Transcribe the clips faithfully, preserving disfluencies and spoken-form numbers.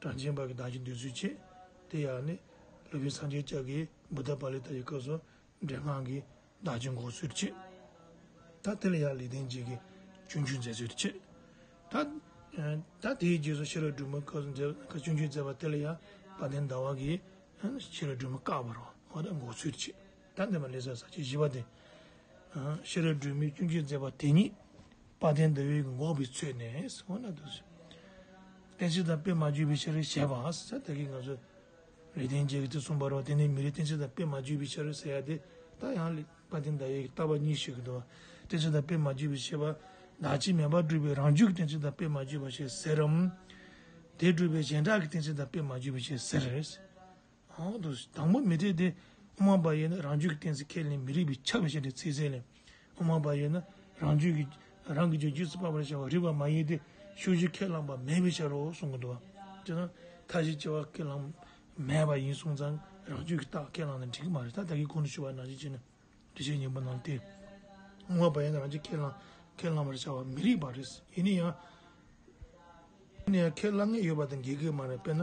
རང་བྱན་པ་གི་བདག་གི་འདོད་ཚུལ་བྱེད། དེ་ཡང་ནི་སློབ་དཔོན་སངས་རྒྱས་སྐྱབས་ཀྱིས་བུདྡྷ་པཱ་ལི་ཏ་ཡི་སྐབས་སུ་འདྲེ་སྔགས་ཀྱི་བདག་གི་འགོག་ཚུལ་བྱེད། ད་དེ་ལ་ཡང་ལེགས་ལྡན་འབྱེད་ཀྱིས་སྤྱོད་འཇུག་མཛད་ཚུལ་བྱེད། ད་ད་དེའི་རྗེས་སུ་ཤེས་རབ་སྒྲོན་མའི་སྐབས་སུ་མཛད་སྤྱོད་འཇུག་མཛད་པ་དེ་ལ་ཡང་དཔལ་ལྡན་ཟླ་བ་གིས་ཤེས་རབ་སྒྲོན་མ་བཀག་པ་རེད་བ། འོ་ད་འགོག་ཚུལ་བྱེད། ད་འདི་མ་ལེ་ས་ས་བཅད་བཞི་པ་དེ། ཤེས་རབ་སྒྲོན་མས་སྤྱོད་འཇུག་མཛད་པ་དེ་ཉིད་དཔལ་ལྡན་ཟླ་བས་འགོག་པའི་ཚུལ་ནི། འོ་ན་དུ། གཏན་ཚིགས་དང་དཔེ་མ་བརྗོད་པའི་ཕྱིར་ཞེས་པ་ཟེར། ད་གིན་ང་ཚོ་ལེགས་ལྡན་འབྱེད་ཀྱིས་དེ་གསུངས་པ་རེད་བ། དེ་ནི་མི་རིགས། གཏན་ཚིགས་དང་དཔེ་མ་བརྗོད་པའི་ཕྱིར་ཟེར་ཡ་དེ་ད་ཡང་དཔལ་ལྡན་ཟླ་བས་ཀྱིས་བརྟག་པ་གཉིས་བཤད་ཀྱི་འདུག་བ། གཏན་ཚིགས་དང་དཔེ་མ་བརྗོད་པའི་ཕྱིར་ཞེས་པ། བདག་གིས་མེད་པར་སྒྲུབ་པའི་རང་རྒྱུད་ཀྱི་གཏན་ཚིགས་དང་དཔེ་མ་བརྗོད་པའི་ཕྱིར་ཟེར་རམ། དེ་སྒྲུབ་པའི་གཞན་དག་གི་གཏན་ཚིགས་དང་དཔེ་མ་བརྗོད་པའི་ཕྱིར་ཟེར། ཨང་དུ་དང་པོ་མི་འཐད་དེ། དབུ་མ་པ་ཡིན་ན་རང་རྒྱུད་ཀྱི་གཏན་ཚིགས་ཁས་ལེན་མི་རིགས་པས་ཁྱབ་པའི་ཕྱིར་ཏེ། ཚིག་གསལ་ལས། དབུ་མ་པ་ཡིན་ན་རང་རྒྱུད་ཀྱི་རང་གི་རྒྱུད་རྗེས་སུ་དཔག་པར་བྱ་བ་རིགས་པ་མ་ཡིན་ཏེ། ཕྱོགས་བཞི་ཁས་བླངས་པ་མེད་པའི་ཕྱིར་རོ་གསུང་གི་འདུག་བ། དེ་ན་མཐའ་བཞི་སྐྱེ་བ་ཁས་བླངས་མེད་པ་ཡིན་སོང་ཙང་རང་རྒྱུད་ཀྱི་རྟགས་ཁས་བླངས་ན་འགྲིག་གི་མ་རེད། ད་ད་གིན་གོང་དུ་ཞུས་པ་ནང་བཞིན་བྱས་ནས། འགྲེལ་བཤད་སྙིང་པོ་ནང་སྟེ། དབུ་མ་པ་ཡིན་ན་རང་རྒྱུད་ཁས་བླངས་ཁས་བླངས་པར་བྱ་བ་མི་རིགས་པ་རེད། ཡིན་ན་ཡང་། ཡིན་ན་ཡང་ཁས་བླངས་ངེས་ཡོད་པ་དང་འགལ་གྱི་མ་རེད། དཔེར་ན་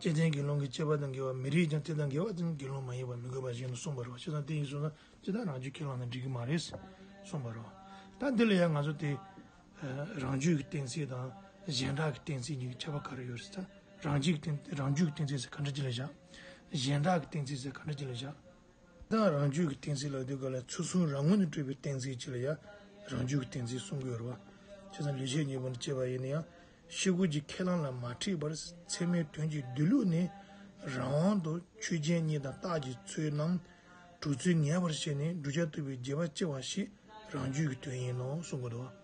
སྐྱེ་ལྡན་དགེ་སློང་གི་སྐྱེ་བ་དང་འགལ་བ་མི་རིགས་ཀྱང་དེ་དང་འགལ་བ་དང་དགེ་སློང་མ་ཡིན་པ་མི་དགོས་པ་བཞིན་དུ་གསུངས་པ་རེད་བ། བྱས་ཙང་དེ་ཡིན་སོང་ན་ཇི་ལྟར་རང་རྒྱུད་ཁས་བླངས་ན་འགྲིག་གི་མ་རེད་གསུངས་པ་རེད་བ། ད་འདི་ལ་ཡང་ང་ཚོ་དེ་རང་རྒྱུད་ཀྱི་གཏན་ཚིགས་དང་གཞན་དག་གི་གཏན་ཚིགས་གཉིས་ཀྱི་ཁྱད་པར་ག་རེ་ཡོད་རེད་ཟེར། རང་རྒྱུད་ཀྱི་གཏན་རང་རྒྱུད་ཀྱི་གཏན་ཚིགས་ཟེར་ག་འདྲ་ཅིག་ལ་བཞག་གཞན་དག་གི་གཏན་ཚིགས་ཟེར་ག་འདྲ་ཅིག་ལ་བཞག་ད་རང་རྒྱུད་ཀྱི་གཏན་ཚིགས་ལབ་དུས་སྐབས་ལ་ཚུལ་གསུམ་རང་ངོས་ནས་གྲུབ་པའི་གཏན་ཚིགས་ཅིག་ལ་ཡང་རང་རྒྱུད་ཀྱི་གཏན་ཚིགས་གསུང་གི་ཡོད་རེད་བ། བྱས་ཙང་ལེགས་བཤད་སྙིང་པོ་ནས་བཤད་པ་ཡིན་ན་ཡང་། ཤེས་སྒོ་གྱི་ཁས་བླངས་ལ་མ་ཁྲིད་པར་ཚད་མའི་དོན་གྱི་སྡོད་ལུགས་ནི། རང་དབང་དུ་ཆོས་ཅན་གཉིས་དང་རྟགས་ཀྱི་ཚུལ་རྣམས་གྲུབ་ཚུལ་ངེས་པར་བྱས་ནས་བསྒྲུབ་བྱ་རྟོགས་པའི་རྗེས་དཔག་ཅེས་པ་ཞིག་རང་རྒྱུད་ཀྱི་དོན་ཡིན་ནོ་གསུང་གི་འདུག་བ།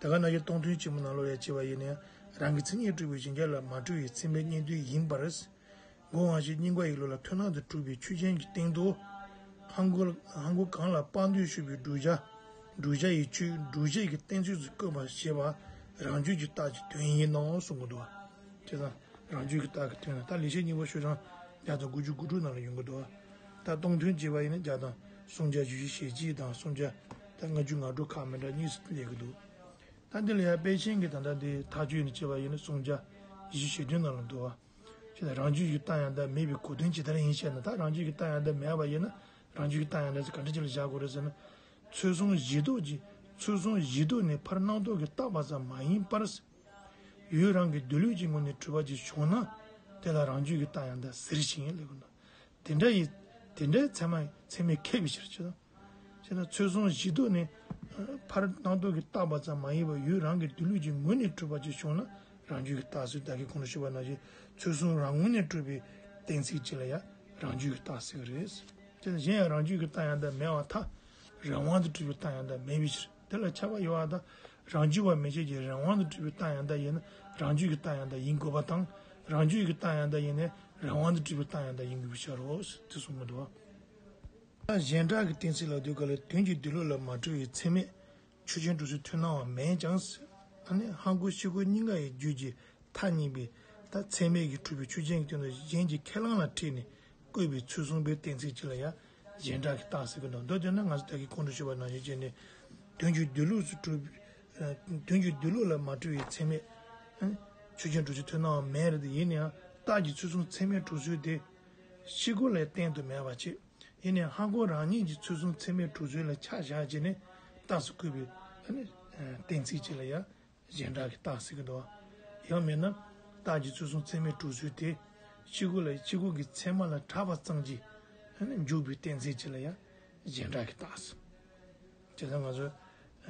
དེ་ག་ནང་བཞིན་སྟོང་ཐུན་ཆེན་མོ་ནང་ལོགས་ལ་བྱས་པ་ཡིན་ན་ཡང་། རང་གི་མཚན་ཉིད་གྲུབ་པའི་གཞལ་བྱ་ལ་མ་གྲུབ་པའི་ཚད་མའི་གཉིས་འདོད་ཡིན་པར། སྒོ་དབང་ཞེས་སྙིང་པ་ཡི་ལུགས་ལ་མཐུན་སྣང་དུ་གྲུབ་པའི་ཆོས་ཅན་གྱི་སྟེང་དུ། ཧང་གོ་ཧང་གོ་གང་ལ་དཔག་འདོད་ཞུགས་པའི་བསྒྲུབ་བྱ། བསྒྲུབ་བྱ་ཡི་ཆོས་སྒྲུབ་བྱེད་ཀྱི་གཏན་ཚིགས་སུ་བཀོད་པ་ཞེས་པ་རང་རྒྱུད་ཀྱི་རྟགས་ཀྱི་དོན་ཡིན་ནོ་གསུང་གི་འདུག་བ། བྱས་ཙང་རང་རྒྱུད་ཀྱི་རྟགས་ཀྱི་དོན་ལ་ད་ལེགས་བཤད་སྙིང་པོ་ཤོག་གྲངས་བརྒྱ་དང་དགུ་བཅུ་གོ་དྲུག་ནང་ལ་ཡོང་གི་འདུག་བ། ད་སྟོང་ཐུན་བྱས་པ་ཡིན་ན་བརྒྱ་དང་སུམ་བརྒྱ་བཞི་བཅུ་ཞེ་གཅིག་དང་སུམ་བརྒྱ་ད་ལྔ་བཅུ་ང་དྲུག་ཁག་མི་འདྲ་གཉིས་སུ་སླེབས་ཀྱི་འདུག་ད་འདི་ལ་ཡང་དཔེ་ཆེན་གྱི་ད་ལྟ་འདི་ཐག་གཅོད་ནས་བྱས་པ་ཡིན་ན་སུམ་བརྒྱ་བཞི་བཅུ་ཞེ་བདུན་ནང་ལ་འདུག་བ། ཅེས་དང་། རང་རྒྱུད་ཀྱི་རྟགས་ཡང་དག་མེད་པའི་གོ་དོན་ཇི་ལྟར་ཡིན་ཞེ་ན། ད་རང་རྒྱུད་ཀྱི་རྟགས་ཡང་དག་མེད་པ་ཡིན་ན་རང་རྒྱུད་ཀྱི་རྟགས་ཡང་དག་ཟེར་ག་འདྲ་ཅིག་ལ་བཞག་དགོས་རེད་ཟེར་ན། ཚུལ་གསུམ་གཞི་ལྡོག་གི་ཚུལ་གསུམ་གཞི་ལྡོག་ནས་ཕར་སྣང་སྟོང་གིས་བཏགས་པ་ཙམ་མ་ཡིན་པར། ཡུལ་རང་གི་སྡོད་ལུགས་ཀྱི་ངོས་ནས་གྲུབ་པ་ཅིག་བྱུང་ན་དེ་ལ་རང་རྒྱུད་ཀྱི་རྟགས་ཡང་དག་ཟེར་ཞིང་ལེགས་པར་འདུག་དེ་འདྲ་ཡི་དེ་འདྲའི་ཚད་མ་ཚད་མས་ཁེགས་པའི་ཕྱིར་ཞེ་ན། ཚུལ་གསུམ་གཞི་ལྡོག་ནས་ཕར་སྣང་སྟོང་གིས་བཏགས་པ་ཙམ་མ་ཡིན་པར་ཡུལ་རང་གི་སྡོད་ལུགས་ཀྱི་ངོས་ནས་གྲུབ་པ་ཅིག་བྱུང་ན་རང་རྒྱུད་ཀྱི་རྟགས་ཟེར། ད་གིན་གོང་དུ་ཞུས་པ་ནང་བཞིན་ཚུལ་གསུམ་རང་ངོས་ནས་གྲུབ་པའི་གཏན་ཚིགས་ཅིག་ལ་ཡང་རང་རྒྱུད་ཀྱི་རྟགས་ཟེར་གྱི་རེད། དེ་ནི་གཞན་ཡང་རང་རྒྱུད་ཀྱི་རྟགས་ཡང་དག་མེད་པར་ཐལ། རང་དབང་དུ་གྲུབ་པའི་རྟགས་ཡང་དག་མེད་པའི་ཕྱིར། དེ་ལ་ཁྱབ་པ་ཡོད་པ་དང་རང་རྒྱུད་པ་མན་ཆད་ཀྱི་རང་དབང་དུ་གྲུབ་པའི་རྟགས་ཡང་དག་ཡིན་ན་རང་རྒྱུད་ཀྱི་རྟགས་ཡང་དག་ཡིན་དགོས་པ་དང་། རང་རྒྱུད་ཀྱི་རྟགས་ཡང་དག་ཡིན་ན་རང་དབང་དུ་གྲུབ་པའི་རྟགས་ཡང་དག་ཡིན་དགོས་པའི་ཕྱིར་རོ། དེ་གསུངས་མི་འདུག་བ། ད་གཞན་དག་གི་གཏན་ཚིགས་ལ་ལྟོས་ག་ལ་དོན་གྱི་སྡོད་ལུགས་ལ་མ་གྲུབ་པའི་ཚད་མས་ཆོས་ཅན་གྲུབ་ཚུལ་མཐུན་སྣང་བ་མེད་ཀྱང་། ཨ་ནི་ཧང་གོ་ཤེས་སྒོ་གཉིས་ཀ་ཡི་རྒྱུད་ཀྱི་མཐའ་གཉིས་པའི་ད་ཚད་མས་ཀྱིས་གྲུབ་པའི་ཆོས་ཅན་གྱི་སྟེང་དུ་གཞན་གྱི་ཁས་བླངས་ལ་ཁྲིད་ནས་བཀོད་པའི་ཚུལ་གསུམ་པའི་གཏན་ཚིགས་ཅིག་ལ་ཡང་གཞན་དག་གི་རྟགས་ཟེར་གྱི་འདུག་མདོར་བསྡུས་ན་ང་ཚོ་ད་གིན་གོང་དུ་ཞུས་པ་ནང་བཞིན་བྱས་ནས་དོན་གྱི་སྡོད་ལུགས་སུ་གྲུབ། དོན་གྱི་སྡོད་ལུགས་ལ་མ་གྲུབ་པའི་ཚད་མས་ཆོས་ཅན་གྲུབ་ཚུལ་མཐུན་སྣང་བ་མེད་རེད་དེ། ཡིན་ནའང་རྟགས་ཀྱི་ཚུལ་གསུམ་ཚད་མས་གྲུབ་ཚུལ་དེ་ཤེས་སྒོ་ལ་བརྟེན་དུ་མེད་པ་བྱས། ཡིན་ནའང་ཧང་གོ་རང་ཉིད་ཀྱི་ཚུལ་གསུམ་ཚད་མས་གྲུབ་ཚུལ་ལ་ཆ་བཞག་བྱས་ནས་རྟགས་སུ་བཀོད་པའི་ཨ་ནི་གཏན་ཚིགས་ཅིག་ལ་ཡང་གཞན་དག་གི་རྟགས་ཟེར་གྱི་འདུག་ཡང་མིན་ན་རྟགས་ཀྱི་ཚུལ་གསུམ་ཚད་མས་གྲུབ་ཚུལ་དེ་ཤེས་སྒོ་ལ་ཤེས་སྒོ་གི་ཚད་མ་ལ་གྲགས་པ་ཙམ་གྱིས་ཨ་ནི་འཇོག་པའི་གཏན་ཚིགས་ཅིག་ལ་ཡང་གཞན་དག་གི་རྟགས་ཟེར། བྱས་ཙང་ང་ཚོ་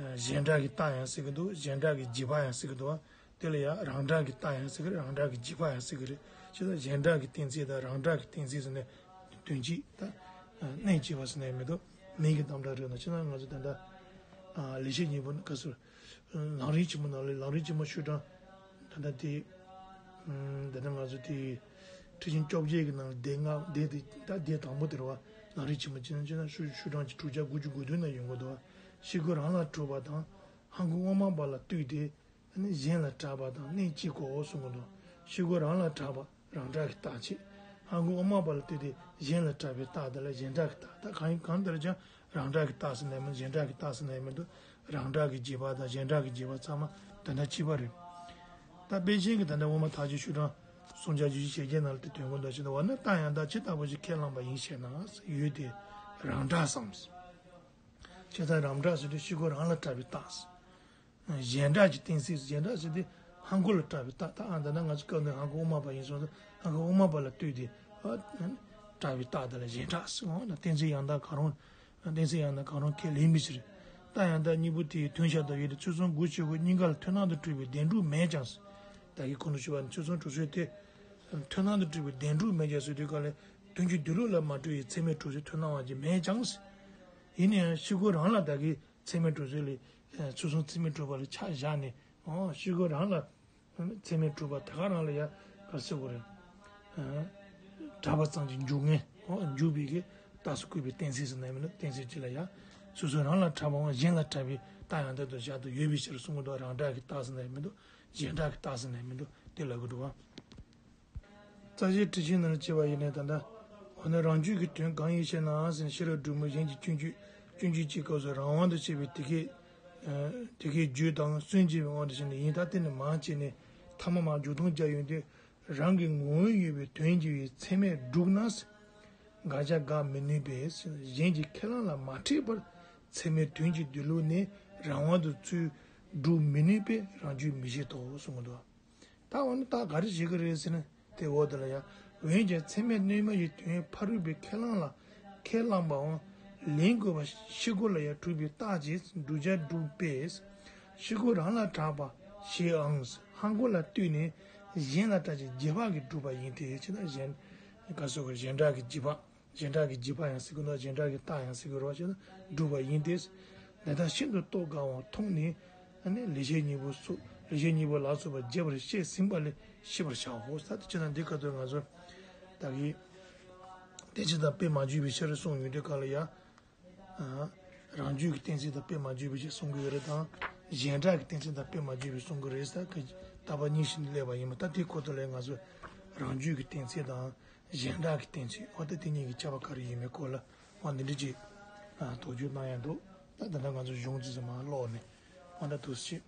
གཞན་དག་གི་རྟགས་ཡང་ཟེར་གྱི་འདུག་གཞན་དག་གི་རྗེས་དཔག་ཡང་ཟེར་གྱི་འདུག་དེ་ལ་ཡང་རང་སྒྲ་གི་རྟགས་ཡང་ཟེར་གི་རེད། རང་སྒྲ་གི་རྗེས་དཔག་ཡང་ཟེར་གི་རེད། ཅེས་དང་གཞན་སྒྲ་གི་གཏན་ཚིགས་དང་རང་སྒྲ་གི་གཏན་ཚིགས་ཟེར་ནས་དོན་གཅིག་ད་གནད་གཅིག་པ་ཟེར་ནས་མི་འདུག་མིང་གི་དམ་བསྒྲགས་རེད་ན། ཅེས་ན་ང་ཚོ་ད་ལྟ་ལེགས་བཤད་སྙིང་པོ་ནི་ག་ཟེར། ལམ་རིམ་ཆེན་མོ་ནང་ལ་ལམ་རིམ་ཆེན་མོ་ཤོག་གྲངས་ད་ལྟ་དེ་ད་ལྟ་ང་ཚོ་དེ་ཁྲིད་ཆེན་བཅོ་བརྒྱད་ཀྱི་ནང་ལ་སྡེ་ལྔ་སྡེ་དེ་ད་སྡེ་དང་པོ་དེ་རེད་བ། ལམ་རིམ་ཆེན་མོ་ཅེས་ན་ཅེས་ན་ཤོག་ཤོག་གྲངས་ཀྱི་དྲུག་བརྒྱ་དགུ་བཅུ་གོ་བདུན་ན་ཡོང་གི་འདུག་བ། ཤེས་སྒོ་རང་ལ་གྲུབ་པ་དང་ཧང་གོ་དབུ་མ་པ་ལ་ལྟོས་ཏེ། ཨ་ནི་གཞན་ལ་གྲགས་པ་དང་གནད་གཅིག་གོ་གསུང་གི་འདུག་ཤེས་སྒོ་རང་ལ་གྲགས་པ་རང་སྒྲ་གི་རྟགས་བྱེད། ཧང་གོ་དབུ་མ་པ་ལ་ལྟོས་ཏེ་གཞན་ལ་གྲགས་པའི་རྟགས་དེ་ལ་གཞན་སྒྲ་གི་རྟགས། ད་གང་ཡིན་གང་ལྟར་ཀྱང་རང་སྒྲ་གི་རྟགས་ཟེར་ནའི་མིན། གཞན་སྒྲ་གི་རྟགས་ཟེར་ནའི་མི་འདུག་རང་སྒྲ་གི་རྗེས་དཔག་དང་གཞན་སྒྲ་གི་རྗེས་དཔག་ཚང་མ་དོན་དག་གཅིག་པ་རེད། ད་དཔེ་ཅན་གྱི་ད་ལྟ་དབུ་མ་ཐག་གཅོད་ཤོག་གྲངས་ སུམ་བརྒྱ་བཞི་བཅུ་ཞེ་བརྒྱད་ནང་ལ་དེ་དོན་ཀུན་ལྟར་ཞེས་དང་། འོ་ན་རྟགས་ཡང་དག་ཇི་ལྟ་བུ་ཞིག་ཁས་བླངས་པ་ཡིན་ཞེ་ན། ཡུལ་དེ་རང་སྒྲ་སམ། ཇི་ལྟར་རང་སྒྲ་ཟེར་དུས་ཤེལ་སྒོ་རང་ལ་གྲགས་པའི་རྟགས། གཞན་སྒྲ་གྱི་གཏན་ཚིགས། གཞན་སྒྲ་ཟེར་དུས་ཧང་གོ་ལ་གྲགས་པའི་རྟགས། ད་ཨ་ད་ནི་ང་ཚོ་སྐབས་འདིར་ཧང་གོ་དབུ་མ་པ་ཡིན་སོང་ཙང་ཧང་གོ་དབུ་མ་པ་ལ་ལྟོས་ཏེ་ཨ་གྲགས་པའི་རྟགས་དེ་ལ་གཞན་སྒྲ་ཟེར། འོ་ན་གཏན་ཚིགས་ཡང་དག་གང་རུང་། གཏན་ཚིགས་ཡང་དག་གང་རུང་ཁས་ལེན་པའི་ཕྱིར། རྟགས་ཡང་དག་གཉིས་པོ་དེའི་དོན་ཤར་དང་ཡུལ་དེ་ཚུལ་གསུམ་དགུ་ཤེལ་སྒོ་གཉིས་ཀ་ལ་མཐུན་སྣང་དུ་གྲུབ་པའི་བདེན་གྲུབ་མེད་ཀྱང་། ད་གིན་གོང་དུ་ཞུས་པ་ནི་ཚུལ་གསུམ་དྲུག་ཚོད་དེ། མཐུན་སྣང་དུ་གྲུབ་པའི་བདེན་གྲུབ་མེད་ཀྱང་ཟེར་དུས་ག་ལ་དོན་གྱི་འདུས་ལུགས་ལ་མ་གྲུབ་པའི་ཚད་མའི་གྲུབ་ཚུལ་མཐུན་སྣང་བ་ཅིག་མེད་ཀྱང་། ཡིན་ན་ཡང་ཤེལ་སྒོ་རང་ལ་ད་གིན་ཚད་མའི་གྲུབ་ཚུལ་ལས། ཚུལ་གསུམ་ཚད་མའི་གྲུབ་པ་ལ་ཆ་བཞག་ནས། འོ་ཤེལ་སྒོ་རང་ལ་ཚད་མའི་གྲུབ་པ་དེ་ག་རང་ལ་ཡ་ག་ཟེར་དགོས་རེད། གྲགས་པ་ཙམ་གྱིས་འཇུག་ངེས། འོ་འཇུག་པའི་གི་རྟགས་སུ་བཀོད་པའི་གཏན་ཚིགས་ཟེར་ན་མི་འདུག་གཏན་ཚིགས་གཅིག་ལ་ཡ། སོ་སོ་རང་ལ་གྲགས་པའམ་གཞན་ལ་གྲགས་པའི་རྟགས་ཡང་དག་ཏུ་བཞག་ཏུ་ཡོད་པའི་ཕྱིར་གསུང་གི་འདུག་རང་སྒྲ་གི་རྟགས་ཟེར་ན་མི་འདུག་གཞན་སྒྲ་གི་རྟགས་ཟེར་ན་མི་འདུག་དེ་ལབ་གི་འདུག་བ། རྩ་ཤེའི་ཁྲིད་ཆེན་ནང་བྱས་པ་ཡིན་ནའི་ད་ལྟ། འོ་ན་རང་རྒྱུད་ཀྱི་དོན་གང་ཡིན་ཞེ་ན་ཟེར་ན། ཤེས་རབ་སྒྲོན་མེ་གཞན་གྱི་སྐྱོན་བརྗོད། སྐྱོན་བརྗོད་ཀྱི་སྐབས་སུ་རང་དབང་དུ་བྱས་པའི་དེ་སྐད། དེ་སྐད་བརྗོད་དང་སུན་འབྱིན་པའི་དབང་དུ་བྱས་ནས་ཡིན། ད་དེ་ནི་མ་བྱས་ནས་ཐ་མ་མ་འཇུག་ལྡོག་རྒྱག་ཡོང་དུས། རང་གི་ངོ་བོ་ཡོད་པའི་དོན་གྱི་བའི་ཚད་མས་གྲུབ་ན། དགག་བྱ་དགག་མི་ནུས་པས། གཞན་གྱི་ཁས་བླངས་ལ་མ་འཁྲིས་པར་ཚད་མའི་དོན་གྱི་འདུས་ལུགས་ནི་རང་དབང་དུ་ཚུར་གྲུབ་མི་ནུས་པས་རང་རྒྱུད་མི་བཞེད་དོ་གསུངས་འདུག་ད་འོ་ན་ད་ག་རེ་བྱེད་ཀྱི་རེད་ཟེར་ན། དེ་འོ་དེ་ལ་ཡང་འོན་ཀྱང་ཚད་མས་གནས་མ་ཡི་དོན་ཕ་རོལ་པོའི་ཁས་བླངས་ལ་ཁས་བླངས་པའམ་ལེན་དགོས་པ་ཤེས་དགོས་ལ་ཡང་གྲུབ་པའི་རྟགས་ཀྱིས་བསྒྲུབ་བྱ་གྲུབ་པས། ཤེས་དགོས་རང་ལ་གྲགས་པ་ཞེའམ་ཧང་གོ་ལ་ལྟོས་ནས་གཞན་ལ་གྲགས་ཀྱི་རྗེས་དཔག་གིས་གྲུབ་པ་ཡིན་ཏེ། ཅེ་ན། གཞན་ག་སོགས་ཀྱི་གཞན་སྒྲ་གི་རྗེས་དཔག་གཞན་སྒྲ་གི་རྗེས་དཔག་ཡང་ཟེར་གྱི་འདུག་གཞན་སྒྲ་གི་རྟགས་ཡང་ཟེར་གྱི་རེད་བ། ཞེ་ན། གྲུབ་པ་ཡིན་ཏེ། དེ་དག་ཤིན་ཏུ་རྟོགས་དཀའ་བ་མཐོང་ནས། ཨ་ནི་ལེགས་བཤད་སྙིང་པོ་སོགས། ལེགས་བཤད་སྙིང་པོ་ལ་སོགས་པ་རྒྱས་པར་བཤད་ཟིན་པ་ལས་ཤེས་པར་བྱའོ། ད་དེ་ཅི་ན་འདི་ཁ་ཐུག་ང་ཚོ་ད་གི་གཏན་ཚིགས་དང་དཔེ་མ་འཇུག་པའི་ཕྱིར་གསུངས་ཡོང་དུས་ག་ལ་ཡ། རང་རྒྱུད་ཀྱི་གཏན་ཚིགས་དང་དཔེ་མ་འཇུག་པའི་ཕྱིར་གསུང་གི་ཡོད་རེད་དང་། གཞན་སྒྲ་གི་གཏན་ཚིགས་དང་དཔེ་མ་འཇུག་པའི་གསུང་གི་རེད་ཟེར་ད་གི་རྟག་པ་གཉིས་ཤིག་སླེབས་པ་ཡིན་པ། ད་དེའི་སྐོར་དུ་ལས་ང་ཚོ་རང་རྒྱུད་ཀྱི་གཏན་ཚིགས་དང་། གཞན་སྒྲ་གི་གཏན་ཚིགས། འོ་ད་དེ་གཉིས་ཀྱི་ཁྱད་པར་ག་རེ་ཡིན་མིན་སྐོར་ལ་འོ་འདི་འདྲ་ཅིག་དོགས་གཅོད་གནང་ཡ་འདུག་ད་ད་ལྟ་ང་ཚོ་གཞུང་ཅིག་ཙམ་མར་ཀློག་ནས་འོ་ད་འདུག་སེ་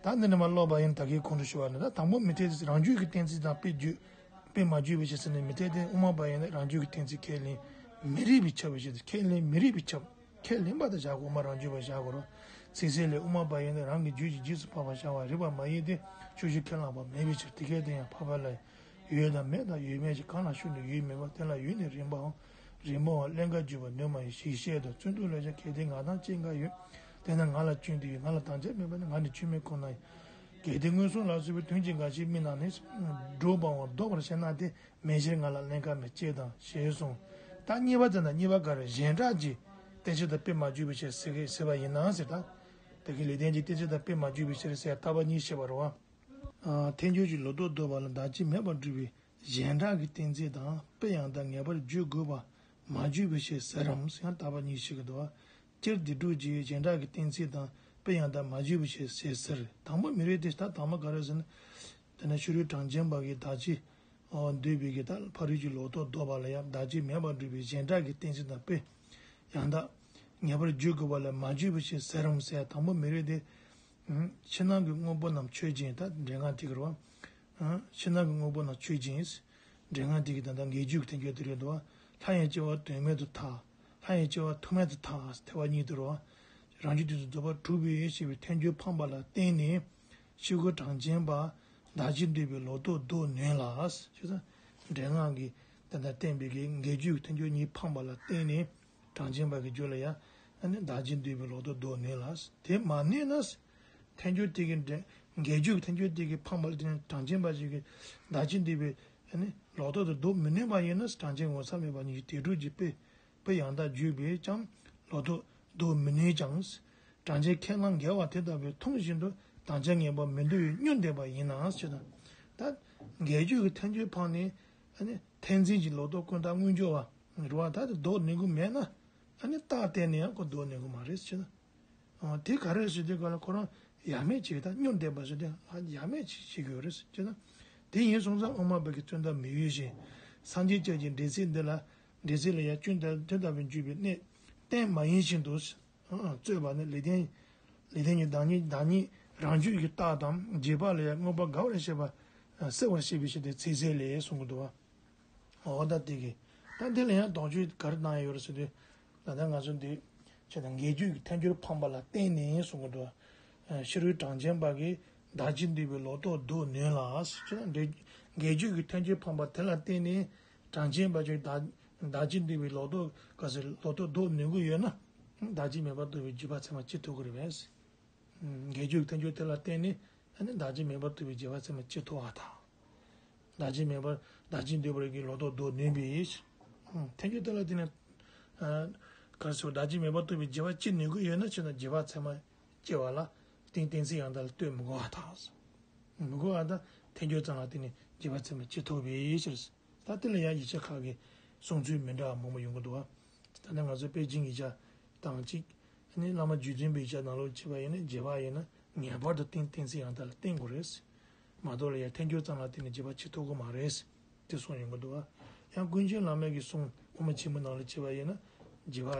བྱེད། ད་འདི་ནས་མར་ཀློག་པ་ཡིན། ད་གིན་གོང་དུ་ཞུས་པ་ནི། ད་དང་པོ་མི་འཐད་དེ། རང་རྒྱུད་ཀྱི་གཏན་ཚིགས་དང་དཔེ་བརྗོད། དཔེ་མ་བརྗོད་པའི་ཕྱིར་ཟེར་ནས་མི་འཐད་དེ། དབུ་མ་པ་ཡིན་ན་རང་རྒྱུད་ཀྱི་གཏན་ཚིགས་ཁས་ལེན་མི་རིགས་པའི་ཁྱབ་པའི་ཕྱིར། ཁས་ལེན་མི་རིགས་པའི་ཁྱབ། ཁས་ལེན་པ་དང་བཞག་དགོས། དབུ་མ་རང་རྒྱུད་པ་བཞག་དགོས་རེད། ཚིག་གསལ་ལས། དབུ་མ་པ་ཡིན་ན་རང་གི་རྒྱུད་ཀྱི་རྗེས་སུ་དཔག་པར་བྱ་བ་རིགས་པ་མ་ཡིན་ཏེ། ཕྱོགས་བཅུའི་ཁས་བླངས་པ་མེད་པའི་ཕྱིར། དེ་སྐད་དུ་ཡང་འཕགས་པ་ལ། ཡོད་དང་མེད་དང་ཡོད་མེད་ཀྱི་གང་ལ་ཞུགས་ནས་ཡོད་མིན་པ། དེ་ལ་ཡོད་ནི་རིགས་པའམ་རིགས་མིན་པ་ཀླན་ཀ་བརྗོད་པར་འདོད་མ་ཡིན། ཞེས་བཤད་དོ། བརྩོན་འགྲུས་ལ་ཡང་གལ་ཏེ་ང་དང་གཅིག་འགའ་ཡོད། དེས་ན་ང་ལ་སྐྱོན་དེ་ཡོད། ང་ལ་དམ་བཅའ་མེད་པ་ནི་ང་ནི་སྐྱོན་མེད་ཁོ་ན་ཡིན། གལ་ཏེ་མངོན་སུམ་ལ་སོགས་པའི་དོན་གྱི་འགའ་ཞིག་དམིགས་ན་ནི། སྒྲུབ་པའམ་བཟློག་པར་བྱེད་ན་དེ་མེད་ཕྱིར་ང་ལ་ཀླན་ཀ་མེད་ཅེས་དང་ཞེས་གསུངས། ད་གཉིས་པ་དེ་ན་གཉིས་པ་ག་རེ། གཞན་སྒྲ་གྱི་གཏན་ཚིགས་དང་དཔེ་མ་བརྗོད་པའི་ཕྱིར་ཟེར་གི་ཟེར་བ་ཡིན་ན་ཟེར། ད་དེ་གི་ལེགས་ལྡན་གྱི་གཏན་ཚིགས་དང་དཔེ་མ་བརྗོད་པའི་ཕྱིར་ཟེར་རྟག་པ་གཉིས་བཤད་པ་རེད་བ། ཨ། ཐལ་འགྱུར་གྱི་ལོག་རྟོག་བཟློག་པ་ལ་བདག་གཅིག་མེད་པར་སྒྲུབ་པའི་གཞན་སྒྲ་གི་གཏན་ཚིགས་དང་དཔེ་ཡང་དག་ངེས་པར་བརྗོད་དགོས་པ་མ་བརྗོད་པའི་ཕྱིར་ཟེར་རམ་ཟེར་ཡང་རྟག་པ་གཉིས་བཤད་ཀྱི་འདུག་བ། སྤྱིར་སྡིག་སྒྲིབ་ཀྱི་གཞན་སྒྲ་གི་གཏན་ཚིགས་དང་དཔེ་ཡང་དག་མ་བརྗོད་པའི་ཕྱིར་ཟེར་ཟེར། དང་པོ་མི་རིགས་དེ། ད་དང་པོ་ག་རེ་ཟེར་ན། དེ་ནས་ཕྱི་རོལ་གྲངས་ཅན་པ་གིས་བདག་གཅིག་འདོད་པའི་གི་ད་ཕ་རོལ་གྱི་ལོག་རྟོག་བཟློག་པ་ལ་ཡང་བདག་གཅིག་མེད་པར་སྒྲུབ་པའི་གཞན་སྒྲ་གི་གཏན་ཚིགས་དང་དཔེ་ཡང་དག་ངེས་པར་བརྗོད་དགོས་པ་ལ་མ་བརྗོད་པའི་ཕྱིར་ཟེར་རམ་ཟེར། དང་པོ་མི་རིགས་དེ། ཕྱི་ནང་གི་དངོས་པོ་རྣམས་ཆོས་ཅན། ད་འགྲེལ་ངག་དེ་གི་རེད་བ། ཕྱི་ནང་གི་དངོས་པོ་རྣམས་ཆོས་ཅན། འགྲེལ་ངག་དེ་གི་ད་ལྟ་འགལ་རྒྱུ་གི་ཐལ་འགྱུར་དེ་རེད་འདུག་བ། ལྷ་ཡི་སྐྱེ་བ་དོན་མེད་དུ་ཐལ། ལྷ་ཡི་སྐྱེ་བ་ཐུག་མེད་དུ་ཐལ། ཐལ་བ་གཉིས་དེ་རེད་བ། རང་རྒྱུད་དེ་ཚོ་རྫོགས་པ་གྲུབ་པས་ཞེས་པའི་ཐལ་འགྱུར་འཕངས་པ་ལ་བརྟེན་ནས། ཕྱི་རྒོལ་གྲངས་ཅན་པ་བདག་གཅིག་འདོད་པའི་ལོག་རྟོག་བཟློག་ནུས་ལ། ཞེས་འགྲེལ་ངག་གིས་ད་ལྟ་བསྟན་པའི་གི་འགལ་རྒྱུ་གི་ཐལ་འགྱུར་གཉིས་འཕངས་པ་ལ་བརྟེན་ནས། གྲངས་ཅན་པ་གི་རྒྱུད་ལ་ཡང་ཨ་ནི་བདག་གཅིག་འདོད་པའི་ལོག་རྟོག་བཟློག་ནུས་ལ། དེ་མ་ནུས་ན། ཐལ་འགྱུར་དེ་གི་འགལ་རྒྱུ་གི་ཐལ་འགྱུར་དེ་གི་འཕངས་པ་ལ་བརྟེན་ནས་གྲངས་ཅན་པ་ཞིག་གིས་བདག་གཅིག་འདོད་པའི་ཨ་ནི་ལོག་རྟོག་དེ་བཟློག་མི་ནུས་པ་ཡིན་ན། གྲངས་ཅན་ངོ་ཚ་མེད་པ་ཉིད་ཀྱི་སྡིག་སྒྲིབ་ཀྱི་དཔེ་དཔེ་ཡང་དག་བརྗོད་པས་ཀྱང་ལོག་རྟོག་བཟློག་མི་ནུས་ཀྱང་། གྲངས་ཅན་ཁས་བླངས་འགལ་བ་དེ་ལྟ་བུའི་མཐོང་བཞིན་དུ་དམ་བཅའ་ངན་པ་མི་འདོར་བའི་སྨྱོ་འདེབས་པ་ཡིན་ན་ཞེ་ན། ད་འགལ་རྒྱུ་གི་ཐལ་འགྱུར་འཕངས་ནས་ཨ་ནི་ཐལ་འཛིན་གྱི་ལོག་རྟོག་ཀུན་བཏགས་དངོས་འབྱོར་བ་རེད་བ། ད་དེ་བཟློག་ནུས་ཀྱི་མེད་ན། ཨ་ནི་རྟགས་བསྟན་ནས་ཡང་ཁོ་བཟློག་ནུས་ཀྱི་མ་རེད་ཟེར་ན། འོ་དེ་ག་རེ་ཟེར་དུས་ག་ལ་ཁོ་རང་ཡ་མེད་ཅིག་ད་སྨྱོ་འདེབས་པ་ཟེར་དུས་ཡ་མེད་ཅིག་བྱེད་དགོས་རེད་ཟེར་ན། དེ་ཡིན་སོང་ཙང་དབུ་མ་པ་གི་རྩོད་ཟླ་མི་ཡོད་ཅིང་། སངས་རྒྱས་བཅས་ཀྱི་འགྲེལ་ཚིག་འདི་ལ། འགྲེལ་ཚིག་ལ་ཡང་སྐྱོན་དེ་ལྟ་བུར་འཇུག་པའི་གནད་གཏན་མ་ཡིན་བཞིན་དུ། རྩོད་པ་ནི་ལེགས་ལྡན། ལེགས་ལྡན་གྱི་བདག་ཉིད། བདག་ཉིད་རང་རྒྱུད་ཀྱི་རྟགས་དང་རྗེས་དཔག་ལ་ཡང་དངོས་པོ་དགག་པར་བྱེད་པ། གསལ་བར་བཤད་པའི་ཕྱིར་ཏེ་ཚིག་གསལ་ལས་གསུང་གི་འདུག་བ། འོ་ད་དེ་གི། ད་འདི་ལ་ཡང་དོགས་གཅོད་ག་རེ་གནང་ཡོད་རེད་ཟེར་དུས། ད་ལྟ་ང་ཚོ་འདི། བྱས་ན་འགལ་རྒྱུ་གི་ཐལ་འགྱུར་འཕངས་པ་ལ་བརྟེན་ནས་གསུང་གི་འདུག་ཕྱི་རོལ་གྲངས་ཅན་པ་གིས་བདག་ཅེས་འདོད་པའི་ལོག་རྟོག་བཟློག་ནུས་ལ། བྱས་ན་འགལ་འགལ་རྒྱུ་གི་ཐལ་འགྱུར་འཕངས་པ་དེ་ལ་བརྟེན་ནས་གྲངས་ཅན་པ་ཅིག་བདག་བདག་ཅེས་འདོད་པའི་ལོག་རྟོག་ག་ཟེར་ལོག་རྟོག་བཟློག་ནུས་ཀྱི་ཡོད་ན། བདག་ཅེས་མེད་པར་རྟོགས་པའི་རྗེས་དཔག་ཚད་མ་ཅི་ཐུབ་ཀྱི་རེད་པས། འགལ་རྒྱུ་གི་ཐལ་འགྱུར་དེ་ལ་བརྟེན་ནས་ཨ་ནི་བདག་ཅེས་མེད་པར་རྟོགས་པའི་རྗེས་དཔག་ཚད་མ་ཅི་ཐུབ་པ་དང་། བདག་ཅེས་མེད་པར་བདག་ཅེས་འདོད་པ་གི་ལོག་རྟོག་བཟློག་ནུས་པའི། ཐལ་འགྱུར་དེ་ལ་བརྟེན་ནས། ག་རེ་ཟེར་བདག་ཅེས་མེད་པར་རྟོགས་པའི་རྗེས་དཔག་ཅི་ནུས་ཀྱི་ཡོད་ན་བྱས་ན་རྗེས་དཔག་ཚད་མ་སྐྱེ་བ་ལ་གཏན་གཏན་ཚིགས་ཡང་དག་ལ་ལྟོས་མི་དགོས་པ་དང་། མི་དགོས་པ་དང་ཐལ་འགྱུར་ཙམ་ལ་བརྟེན་ནས་རྗེས་དཔག་ཚད་མ་ཅི་ཐུབ་པའི་ཕྱིར། ད་དེ་ལ་ཡང་ཡིག་ཆ་ཁག་གི་གསུང་ཚུལ་མི་འདྲ་བ་མང་པོ་ཡོང་གི་འདུག་བ། ད་ནི་ང་ཚོ་པེ་ཅིང་ཡིག་ཆ་དང་གཅིག་ཨ་ནི་བླ་མ་རྗེ་བཙུན་པའི་ཡིག་ཆ་ནང་ལོགས་བྱས་པ་ཡིན་ན་རྗེས་དཔག་ཡིན་ན་ངེས་པར་དུ་གཏན་གཏན་ཚིགས་ཡང་དག་ལ་བརྟེན་དགོས་རེད། མ་གཏོགས་ལ་ཡང་ཐལ་འགྱུར་ཙམ་ལ་བརྟེན་ནས་རྗེས་དཔག་བྱེད་ཐུབ་ཀྱི་མ་རེད། དེ་གསུངས་ཡོང་གི་འདུག་བ། ཡང་ཀུན་མཁྱེན་བླ་མ་གིས་གསུངས་དབུ་མ་ཆེན་མོ་ནང་ལ་བྱས་པ་ཡིན་ན་རྗེས་དཔག་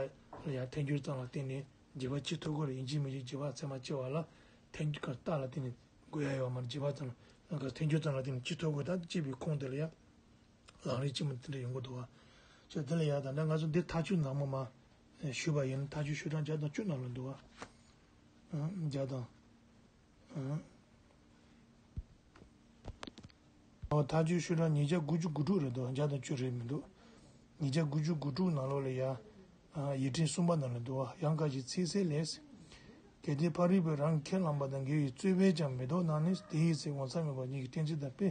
ལ་ཡང་ཐལ་འགྱུར་ཙམ་ལ་བརྟེན་ནས་རྗེས་དཔག་བྱེད་ཐུབ་ཀྱི་རེད། ཡིན་གཅིག་མིན་གཅིག་རྗེས་དཔག་ཚད་མ་སྐྱེ་བ་ལ་ཐལ་འགྱུར་ག་རྟགས་ལ་བརྟེན་ནས་དགོས་ཡ་ཡོད་མ་རེད། རྗེས་དཔག་ཙམ་ལ་ཐལ་འགྱུར་ཙམ་ལ་བརྟེན་ནས་བྱེད་ཐུབ་ཀྱི་རེད། ད་ཅེས་པའི་ཁུངས་དེ་ལ་ཡང་། ལམ་རིམ་ཆེན་མོ་དེ་འདྲ་ཡོང་གི་འདུག་བ། ཅེས་དེ་ལ་ཡང་ད་ལྟ་ང་ཚོ་འདི་མཐའ་དཔྱོད་ནང་མ་མ་ཞུས་པ་ཡིན་ན་མཐའ་དཔྱོད་ཤོག་གྲངས་བརྒྱ་དང་བཅུ་ནང་ལ་འདུག་བ། བརྒྱ་དང་། མཐའ་དཔྱོད་ཤོག་གྲངས་ཉིས་བརྒྱ་དགུ་བཅུ་གོ་དྲུག་རེད་འདུག་བརྒྱ་དང་བཅུ་རེད་མི་འདུག་ཉིས་བརྒྱ་དགུ་བཅུ་གོ་དྲུག་ནང་ལོགས་ལ་ཡང་། ཡིག་ཕྲེང་གསུམ་པ་ནང་ལ་འདུག་བ། ཡང་ཁ་ཅིག་ཚིག་གསལ་ལས། གལ་ཏེ་ཕ་རོལ་པོས་རང་གི་ཁས་བླངས་པ་དང་འགལ་བའི་རྩོད་པས་ཀྱང་མི་ལྡོག་ན་ནི་དེའི་ཚེ་ངོ་ཚ་མེད་པ་ཉིད་ཀྱི་གཏན་ཚིགས་དང་དཔེ་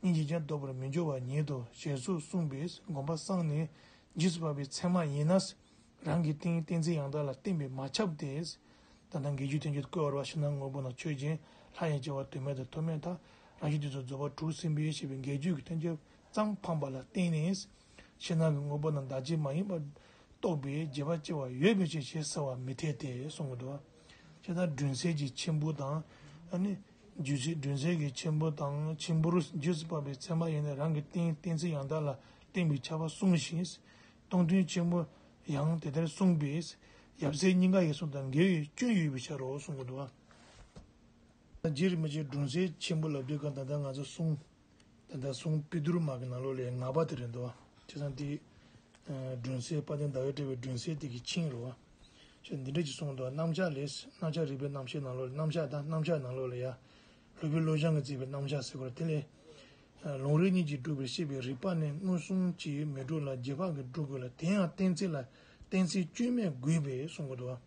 གཉིས་ཀྱིས་ཀྱང་ལྡོག་པར་མི་འགྱུར་བ་ཉིད་དོ་ཞེས་སོགས་གསུངས་པས་དགོངས་པ་སངས་ནས་རྗེས་སུ་དཔག་པའི་ཚད་མ་ཡིན་ན། རང་གི་རྟེན་གཏན་ཚིགས་ཡང་དག་ལ་བརྟེན་པས་མ་ཁྱབ་སྟེ། ད་ལྟ་འགལ་རྒྱུ་ཐལ་འགྱུར་བཀོད་པར་བ་ཕྱི་ནང་དངོས་པོ་རྣམས་ཆོས་ཅན། ལྷ་ཡི་སྐྱེ་བ་དོན་མེད་དང་ཐོགས་མེད་མཐའ། རང་བཞིན་དེ་ཚོ་རྫོགས་པ་དྲུག་ཟིན་པས་ཞེས་པའི་འགལ་རྒྱུ་གི་ཐལ་འགྱུར་ཙམ་འཕངས་པ་ལ་བརྟེན་ནས། ཕྱི་ནང་གི་དངོས་པོ་རྣམས་བདག་གཅིག་མ་ཡིན་པར་རྟོགས་པའི་རྗེས་དཔག་སྐྱེ་བ་ཡོད་པའི་ཕྱིར་ཞེས་ཟེར་བ་མི་འཐད་དེ་གསུང་གི་འདུག་བྱས་ཙང་སྒྲོན་གསལ་གྱི་ཆེན་པོ་དང་། ཨ་ནི། རྒྱུ་ཚིག་སྒྲོན་གསལ་གྱི་ཆེན་པོ་དང་ཆེན་པོར་རྗེས་སུ་དཔག་པའི་ཚད་མ་ཡིན་ན་རང་གི་རྟེན་གཏན་ཚིགས་ཡང་དག་ལ་བརྟེན་པས་ཁྱབ་པ་གསུངས་ཤིང་། སྟོང་ཐུན་ཆེན་པོ་ཡང་དེ་ལྟར་གསུངས་པས། ཡབ་སྲས་གཉིས་ཀ་ཡི་གསུང་དང་འགལ་བའི་སྐྱོན་ཡོད་པའི་ཕྱིར་རོ་གསུང་གི་འདུག་བ། རྗེ་རིན་པོ་ཆེ་སྒྲོན་གསལ་ཆེན་པོ་ལབ་དུས་གང་ད་ལྟ་ང་ཚོ་གསུང་། ད་ལྟ་གསུང་པི་དུར་མ་གི་ནང་ལོགས་ལས་ལྔ་པ་དེ་རེད་འདུག་བ། བྱས་ཙང་དེ། སྒྲོན་གསལ་དཔལ་ལྡན་ཟླ་བས་བཀྲལ་བའི་སྒྲོན་གསལ་དེ་གི་ཆིངས་རེད་བ། ཅེས་འདི་འདྲ་ཅིག་གསུངས་འདུག་རྣམ་གཞག་ལས། རྣམ་གཞག་རིགས་པའི་རྣམ་བཤད་ནང་ལོགས་ལ་རྣམ་གཞག་དང་རྣམ་གཞག་ནང་ལོགས་ལ་ཡ། སློབ་དཔོན་བློ་བཟང་གིས་མཛད་པའི་རྣམ་གཞག་ཟེར་བ་དེ་ལས། ལུང་རིགས་གཉིས་ཀྱིས་སྒྲུབ་པར་བཤད་པའི་རིགས་པ་ནི་མངོན་སུམ་གྱིས་མི་འགྲུབ་ལ་རྗེས་དཔག་གིས་སྒྲུབ་དགོས་ལ་དེ་ཡང་གཏན་ཚིགས་ལ་གཏན་ཚིགས་སྐྱོན་མེད་དགོས་པས་གསུང་གི་འདུག་བ།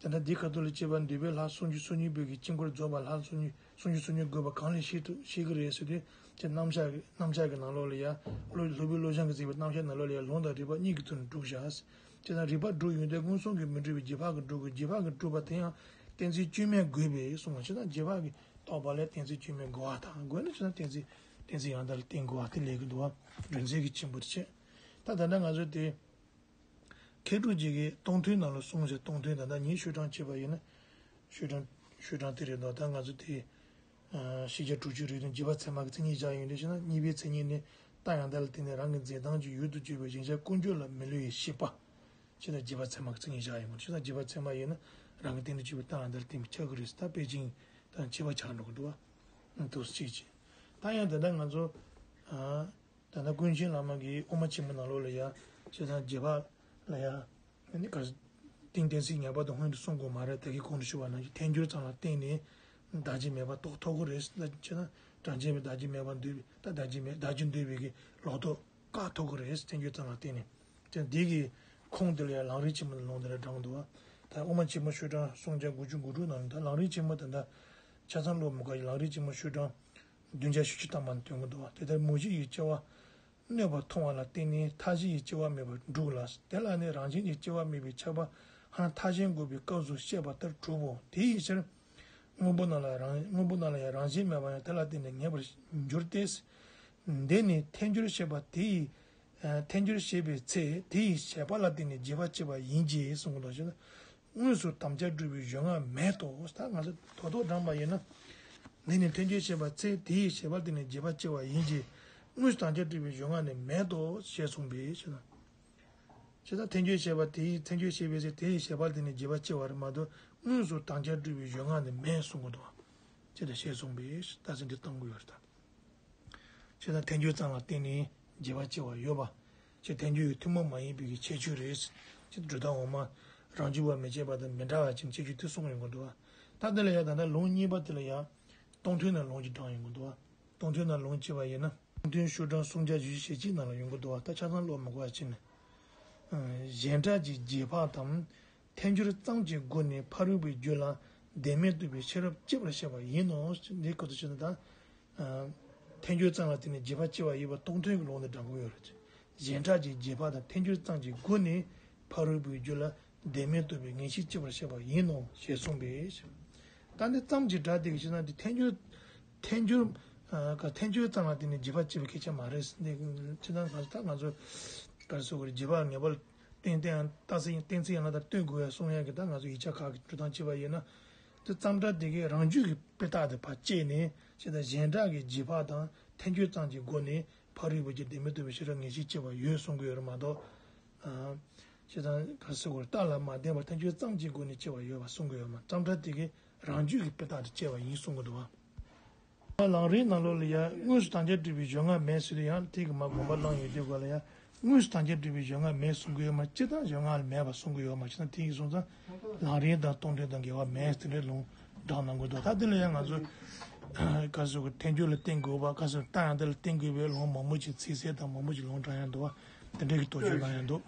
དེ་ལྟར་འདི་ཁ་ཐུག་ལ་སྐྱེས་པ་འདུས་པའི་ལྷ་སུམ་ཅུ་སོ་གཉིས་པོའི་གི་དཀྱིལ་འཁོར་རྫོགས་པ་ལྷ་སུམ་ཅུ་སོ་གཉིས་དགོས་པ་གང་ལས་ཤེས་ཐུབ་ཤེས་ཀྱི་རེད་ཟེར་དུས་ཅེས་རྣམ་གཞག་གི་རྣམ་གཞག་གི་ནང་ལོགས་ལ་ཡ། སློབ་སློབ་དཔོན་བློ་བཟང་གིས་མཛད་པའི་རྣམ་གཞག་ནང་ལོགས་ལ་ཡ་ལུང་དང་རིགས་པ་གཉིས་ཀྱི་ཐོག་ནས་སྒྲུབ་བཞག་ཅེས་དང་རིགས་པ་སྒྲུབ་ཡོན་ཏན་མངོན་སུམ་གྱིས་མི་འགྲུབ་པའི་རྗེས་དཔག་གིས་སྒྲུབ་དགོས། རྗེས་དཔག་གིས་སྒྲུབ་པ་དེ་ཡང་གཏན་ཚིགས་སྐྱོན་མེད་དགོས་པས་གསུངས་པ་ཅེས་དང་རྗེས་དཔག་གིས་རྟོགས་པ་ལས་གཏན་ཚིགས་སྐྱོན་མེད་དགོས་པ་དང་དགོས་ན་ཅེས་དང་གཏན་ཚིགས་གཏན་ཚིགས་ཡང་དག་ལ་བརྟེན་དགོས་པ་དེ་ལས་ཀྱི་འདུག་བ། སྒྲོན་གསལ་གྱི་ཆེན་པོ་དེ་བྱས། ད་ད་ལྟ་ང་ཚོ་དེ། མཁས་གྲུབ་རྗེ་གིས་སྟོང་ཐུན་ནང་ལ་གསུངས་ཟེར། སྟོང་ཐུན་ད་ལྟ་ངས་ཤོག་གྲངས་བྱས་པ་ཡིན་ན། ཤོག་གྲངས་ཤོག་གྲངས་དེ་རེད་འདུག་ད་ང་ཚོ་དེ། ཤེས་བྱ་དྲུག་ཅུའི་རིགས་མཐུན་རྗེས་དཔག་ཚད་མ་གི་མཚན་ཉིད་བཞག་ཡོད་འདྲ་ཞེ་ན། གཉིས་པའི་མཚན་ཉིད་ནི་རྟགས་ཡང་དག་ལ་བརྟེན་ནས་རང་གི་འཛིན་སྟངས་ཀྱི་ཡུལ་དུ་གྱུར་པའི་གཞལ་བྱ་ཀུན་བརྗོད་ལ་མི་སླུ་བའི་ཤེས་པ། ཅེས་དང་རྗེས་དཔག་ཚད་མ་གི་མཚན་ཉིད་བཞག་ཡོད་མ་རེད། ཅེས་དང་རྗེས་དཔག་ཚད་མ་ཡིན་ན་རང་གི་རྟེན་དུ་གྱུར་པའི་རྟགས་ཡང་དག་ལ་བརྟེན་པས་ཁྱབ་ཀྱི་རེད། ད་པེ་ཅིང་དང་ཁྱད་པར་ཆགས་འགྲོ་གི་འདུག་བ། འདུག་སེ་བྱས། ད་ཡང་དེ་འདྲ་ང་ཚོ། ད་ལྟ་ཀུན་མཁྱེན་བླ་མ་གིས་དབུ་མ་ཆེན་མོ་ནང་ལོགས་ལ་ཡ། བྱས་ཙང་རྗེས་དཔག་ལ་ཡ། ཨ་ནི་ག་རེ། ཏིང་གཏན་ཚིགས་ངེས་པར་དུ་སྔོན་དུ་གསུང་དགོས་མ་རེད། ད་གིན་གོང་དུ་ཞུས་པ་ནང་བཞིན་ཐལ་འགྱུར་ཙམ་ལ་བརྟེན་ནས་བདག་གཅིག་མེད་པར་རྟོགས་ཐུབ་ཀྱི་རེད། ད་བྱས་ན་གྲངས་ཅན་པའི་བདག་གཅིག་མེད་པར་འདོད་པའི་ད་བདག་གཅིག་མེད་བདག་གཅིག་འདོད་པའི་གི་ལོག་རྟོག་བཀག་ཐུབ་ཀྱི་རེད། ཐལ་འགྱུར་ཙམ་ལ་བརྟེན་ནས། དེ་འདི་གི་ཁུངས་དེ་ལ་ཡང་ལམ་རིམ་ཆེན་མོ་ནས་ལུང་དེ་ལ་དྲངས་འདུག་བ། ད་དབུ་མ་ཆེན་མོ་ཤོག་གྲངས་སུམ་བརྒྱ་དགུ་བཅུ་གོ་དྲུག་ནང་ལ། ད་ལམ་རིམ་ཆེན་མོ་དེ་འདྲ་ཆ་ཚང་ཀློག་མི་དགོས། ལམ་རིམ་ཆེན་མོ་ཤོག་གྲངས་བདུན་བརྒྱ་བཞི་བཅུ་ཐམ་པ་ནས་སྟོན་གྱི་འདུག་བ། དེ་ལྟར་མུ་བཞི་ཡི་སྐྱེ་བ་གནོད་པར་མཐོང་བ་ལ་བརྟེན་ནས་མཐའ་བཞི་ཡི་སྐྱེ་བ་མེད་པར་འགྲུབ་ལ། དེ་ལ་ནི་རང་བཞིན་གྱི་སྐྱེ་བ་མེད་པའི་ཁྱབ་པ་ཧ་མཐའ་གཞན་འགོག་པའི་སྐབས་སུ་བཤད་པ་ལྟར་གྲུབ་བོ། དེ་ཡི་ཕྱིར། དངོས་པོ་རྣམས་ལ་རང་དངོས་པོ་རྣམས་ལ་ཡང་རང་བཞིན་མེད་པ་ཡང་དེ་ལ་བརྟེན་ནས་ངེས་པར་འགྱུར་ཏེ། འདི་ནི་ཐལ་འགྱུར་བཤད་པ་དེ་ཡི། ཐལ་འགྱུར་བཤད་པའི་ཚེ་དེ་ཡི་བཤད་པ་ལ་བརྟེན་ནས་རྗེས་དཔག་བྱེད་པ་ཡིན་གྱི་གསུངས་པ་དང་ཕྱིར། དངོས་སུ་དམ་བཅའ་སྒྲུབ་པའི་གཞུང་ལྔ་མེད་དོ། ད་ང་ཚོ་ཐོག་ཐོག་དྲངས་པ་ཡིན་ན། འདི་ནི་ཐལ་འགྱུར་བཤད་པ་ཚེ་དེ་ཡི་བཤད་པ་དེ་ནི་རྗེས་དཔག་བྱེད་པ་ཡིན་གྱི། དངོས་སུ་དམ་བཅའ་སྒྲུབ་པའི་གཞུང་ལྔ་ནི་མེད་དོ་ཞེས་གསུངས་པས་ཞེ་ན། ཇི་ལྟར་ཐལ་འགྱུར་བཤད་པ་དེ་ཡི་ཐལ་འགྱུར་བཤད་པའི་ཚེ་དེ་ཡི་བཤད་པ་དེ་ནི་རྗེས་དཔག་བྱེད་པ་རེད་མ་གཏོགས་དངོས་སུ་དམ་བཅའ་སྒྲུབ་པའི་གཞུང་ལྔ་ནི་མེད་གསུངས་པ་དང་། ཇི་ལྟར་ཞེས་གསུངས་པས་རྟགས་གསལ་འདི་བཏང་དགོས་ཡོད་རེད་ད། དེ་དང་ཐལ་འགྱུར་ཙམ་ལ་བརྟེན་ནས་རྗེས་དཔག་སྐྱེ་བ་ཡོད་པ། ཅེས་ཐལ་འགྱུར་གྱི་ཐུན་མོང་མ་ཡིན་པའི་ཁྱད་ཆོས་རེད། ཅེས་སྒྲུབ་སྟངས་འོག་མ་རང་རྒྱུད་པ་མི་བྱེད་པ་དང་མི་འདྲ་བ་ཅན་ཁྱད་ཆོས་དེ་གསུངས་ཡོང་གི་འདུག་བ། ད་དེ་ལ་ཡང་ད་ལྟ་ལུང་གཉིས་པ་དེ་ལ་ཡང་སྟོང་ཐུན་ནས་ལུང་གཅིག་དྲངས་ཡོང་གི་འདུག་བ། སྟོང་ཐུན་ནས་ལུང་གཅིག་པ་ཡིན་ན། སྟོང་ཐུན་ཤོག་གྲངས་སུམ་བརྒྱ་བཞི་བཅུ་ཞེ་གཅིག་ནང་ལ་ཡོང་གི་འདུག་བ། ད་ཆ་ཚང་ཀློག་མི་དགོས་པ་བྱས་ནས། གཞན་སྒྲ་གྱི་རྗེས་དཔག་དང་། ཐལ་འགྱུར་ཙམ་གྱི་སྒོ་ནས་ཕ་རོལ་པོའི་རྒྱུད་ལ་བདེན་མེད་རྟོགས་པའི་ཤེས་རབ་སྐྱེ་བར་བཤད་པ་ཡིན་ནོ། འདི་ཁོ་ཚོ་བྱས་ན་ད། ཐལ་འགྱུར་ཙམ་ལ་བརྟེན་ནས་རྗེས་དཔག་སྐྱེ་བ་ཡིན་པ་སྟོང་ཐུན་གྱི་ལུང་ནས་དྲངས་དགོས་ཡོད་རེད། གཞན་སྒྲ་གྱི་རྗེས་དཔག་དང་ཐལ་འགྱུར་ཙམ་གྱི་སྒོ་ནས་ཕ་རོལ་པོའི་རྒྱུད་ལ་བདེན་མེད་རྟོགས་པའི་ངེས་ཤེས་སྐྱེ་བར་བཤད་པ་ཡིན་ནོ་ཞེས་གསུངས་པས། ད་འདི་ཙམ་གྱི་སྒྲ་དེ་གི་ཕྱིར་ན་འདི་ཐལ་འགྱུར། ཐལ་འགྱུར། ཨ་ཐལ་འགྱུར་ཙམ་ལ་བརྟེན་ནས་རྗེས་དཔག་སྐྱེ་བའི་སྐད་ཆ་མ་རེད། འདི་ཕྱིར་ན་ང་ཚོ་ད་ང་ཚོ་ག་རེ་ཟེར་དགོས་རེད། རྗེས་དཔག་ངེས་པར་གཏན་གཏན་རྟགས་གསལ་གཏན་ཚིགས་ཡན་ལག་དང་སྟོན་དགོས་ཡ་གསུང་ཡ་གི་ད་ང་ཚོ་ཡིག་ཆ་ཁག་གི་འགྲོ་སྟངས་བྱས་པ་ཡིན་ན། དེ་ཙམ་སྒྲ་དེ་གའི་རང་རྒྱུད་ཀྱི་དཔེ་རྟགས་དེ་ཕར་བཅད་ནས་ཅེས་དང་གཞན་སྒྲ་གི་རྗེས་དཔག་དང་ཐལ་འགྱུར་ཙམ་གྱི་སྒོ་ནས་ཕ་རོལ་པོའི་རྒྱུད་བདེན་མེད་རྟོགས་པའི་ཤེས་རབ་ངེས་ཤེས་སྐྱེ་བ་ཡོད་གསུང་གི་ཡོད་རེད་མ་གཏོགས། ཅེས་དང་ག་རེ་ཟེར་དགོས་རེད། རྟགས་ལ་མ་བརྟེན་པར་ཐལ་འགྱུར་ཙམ་གྱི་སྒོ་ནས་སྐྱེ་བ་ཡོད་པ་གསུང་གི་ཡོད་མ། ཙམ་སྒྲ་དེ་གའི་རང་རྒྱུད་ཀྱི་དཔེ་རྟགས་དེ་བཅད་པ་ཡིན་གསུང་གི་འདུག་བ། ལམ་རིམ་ནང་ལོགས་ལ་ཡང་དངོས་སུ་དམ་བཅའ་སྒྲུབ་པའི་གཞན་དབང་མེད་ཟེར་དུས་ཡང་དེ་གི་མ་དགོངས་པ་བླངས་ཡོད་དུས་ག་ལ་ཡང་དངོས་སུ་དམ་བཅའ་སྒྲུབ་པའི་གཞན་དབང་མེད་གསུང་གི་ཡོད་མ། སྤྱིར་བཏང་གཞན་དབང་ལ་མེད་པ་གསུང་གི་ཡོད་མ། བྱས་ན་དེ་ཡིན་སོང་ཙང་ལམ་རིམ་དང་སྟོང་ཐུན་དང་འགལ་བ་མེད་ཟེར་འདྲའི་ལུང་དྲངས་གནང་གི་འདུག་ད་དེ་ལ་ཡང་ང་ཚོ་ག་རེ་ཟེར་དགོས། ཐལ་འགྱུར་ལ་བརྟེན་དགོས་པ། ག་རེ་ཟེར། རྟགས་ཡང་དེ་ལ་བརྟེན་དགོས་པའི་ལུང་མང་པོ་ཅིག་ཚིག་གསལ་དང་མང་པོ་ཅིག་ལུང་དྲངས་ཡང་འདུག་བ། དེ་འདྲའི་གི་དོགས་གཅོད་གནང་ཡང་འདུག